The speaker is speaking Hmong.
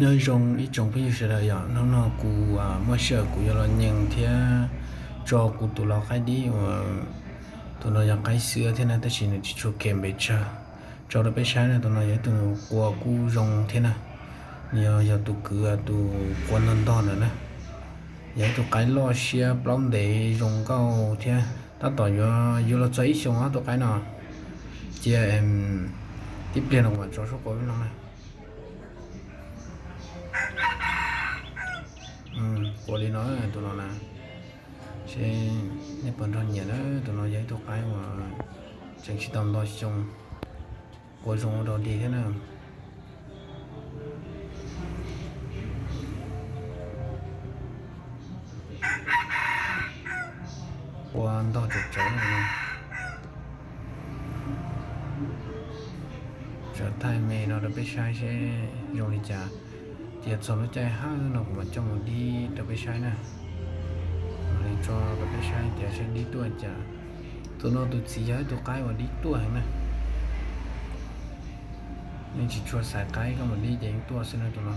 Nyob zoo ib tsoom phooj ywg sawv daws, yog hnub no kuv muaj sij hawm kuv yuav los nyeem thiab tso kuv tus lau qaib dib uas tus no yog qaib xwb thiab na, tab sis nws tsis tshua kheev pes tsawg. Tso rau peb saib na, tus no yog ib tug quas kuj zoo thiab na. Nws yog, yog tus kwv tus quas ntog ntog ntawm na. Yog ib tug qaib loj siab plaub ntev zoo nkauj thiab. Tab tom yuav, yuav los txog ib xyoos tus qaib no. Cia tib pliag no kuv mam tso suab quas peb mloog na. Quas li no tus no na, seb nej puas nrog nyiam na. Tus no yog ib tug qaib uas tseem tsis tau nto xyoo, quas zoo ua dog dig thiab na. Quas ntog tsawv tsawv no. Tso thaij me no rau peb saib seb zoo li cas. Ces txog lub caij hawb no kuv mam coj mus dib rau peb saib na. Mam li tso rau peb saib tias seb dib tuaj cas. Tus no tus txiv yog ib tug qaib uas dib tuaj heev na. Yeej tsis tshua xaiv qaib, koj mus dib ces yeej tuaj xwb na tus no.